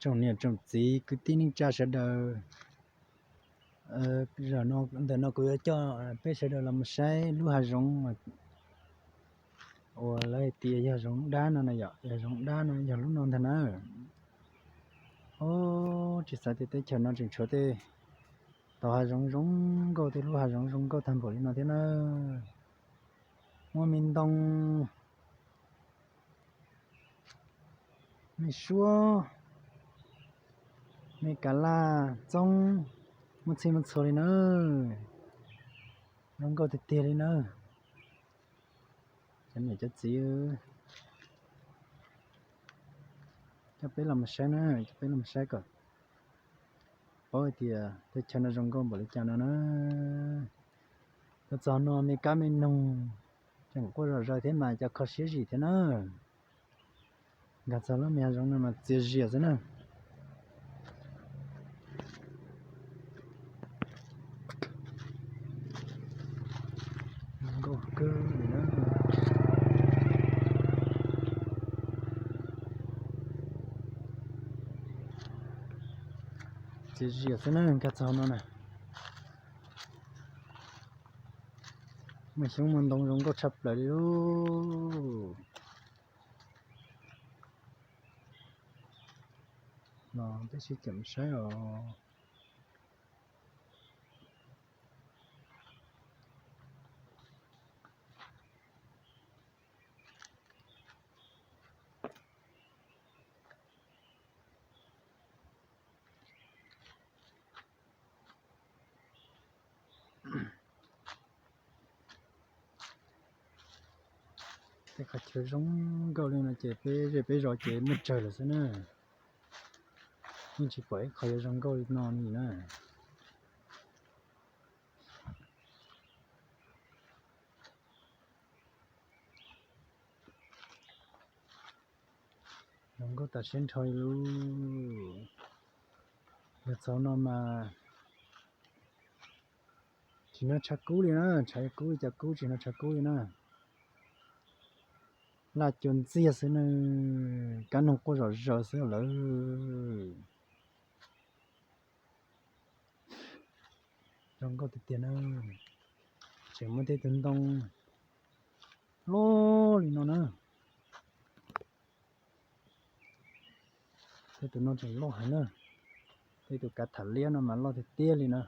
Tsoom niam tsoom txiv kwv tij neej tsa sawv daws, zaum no, ntawm no kuv yuav coj peb sawv daws los mus saib lub hav zoov uas lawv hais tias yog zoov dab no na yom, yog zoov dab no yog lub no ntag na. Ob, tsis xav tias teb chaws no tseem tshuav tej tog hav zoov zoo nkauj, tej lub hav zoov zoo nkauj tag npaum li no thiab na. Muaj me ntoo, me suab, me kav laj txoob, muaj txhij muaj txhua li na. Zoo nkauj tiag tiag li na. Cov niam cov txiv, coj peb los mus saib na, coj peb los mus saib kom paub hais tias teb chaws no zoo nkauj npaum li cas no na. Tuaj txog no me kab me noog tseem quaj zom zaws thiab mas cov kho siab zim thiab na. Nkag txog lub me hav zoov no mas txias zias xwb na. Zoo nkauj kawg li na. Txias zias xwb na, nkag txog no na. Muaj xyoob muaj ntoo zoo nkauj tshaj plaws li lauj. No peb sib caum saib os. Tej qhov chaw zoo nkauj li no ces peb zej peb zos ces muaj tsawg lawm xwb na. Yeej tsis pom ib qho yuav zoo nkauj li no li na. Zoo nkauj tas siab nrho li lauj. Yog txog no mas tsis noj tshav kub li na, tshav kub li cas kub tsis noj tshav kub li na. Laj cua ntxiag xwb na, kab noog quaj zom zaws xwb lawm. Zoo nkauj tiag tiag na. Tseem muaj tej tus ntoo loj li no na. Tej tus no tseem loj heev na. Tej tus kav tham liab no mas loj tiag tiag li na.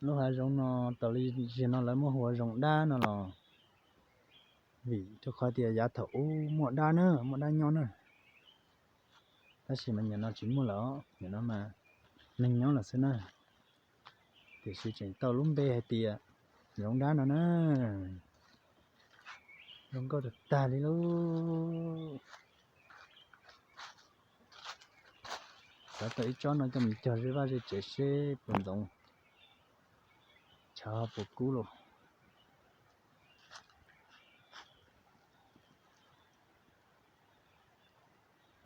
Lub hav zoov no tas li ziag no lawv muab hu ua zoov dab no los vim rau qhov tias yav thaum ub muaj dab na, muaj dab nyob na. Tab sis mas nim no tsis muaj lawm, nim no mas neeg nyob lawm xwb na. Tiam sis tseem tau lub npe hais tias zoov dab no na. Zoo nkauj tag tag li lauj. Xav tau ib tsob no coj mus cog ze vaj ze tsev seb puas ntxoov, tshav ho puas kub lauj.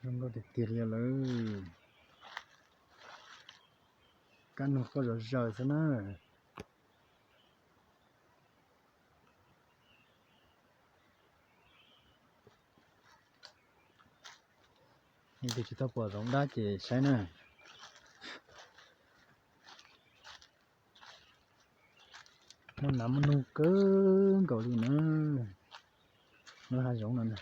Zoo nkauj tiag tiag li lawm. Kab noog quaj zom zaws xwb na. Leej twg tsis tau pom zoov dab ces saib na. Muaj nas muaj noog kawg nkaus li na. Lub hav zoov no na.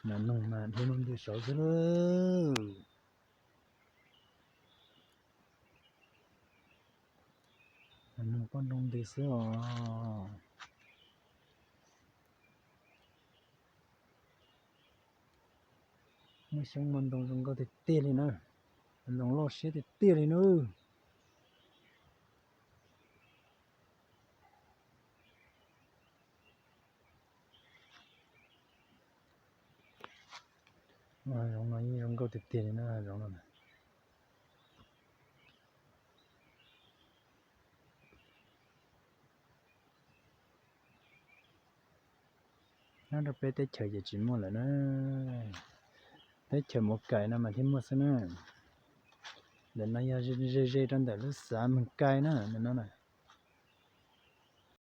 Nas noog mas dhia lub ntws saud xwb lauj. Nas noog poj nroo ntws xwb os. Muaj xyoob muaj ntoo zoo nkauj tiag tiag li na. Ntoo loj siab tiag tiag li na. Hav zoov no yeej zoo nkauj tiag tiag li na, hav zoov no. Nyob rau peb teb chaws ces tsis muaj lawm na. Teb chaws Mauv Kaim no mas thiaj muaj xwb na. Ntawm no yog ze ze rau ntawm lub xav Moos Kaim na, ntawm no na.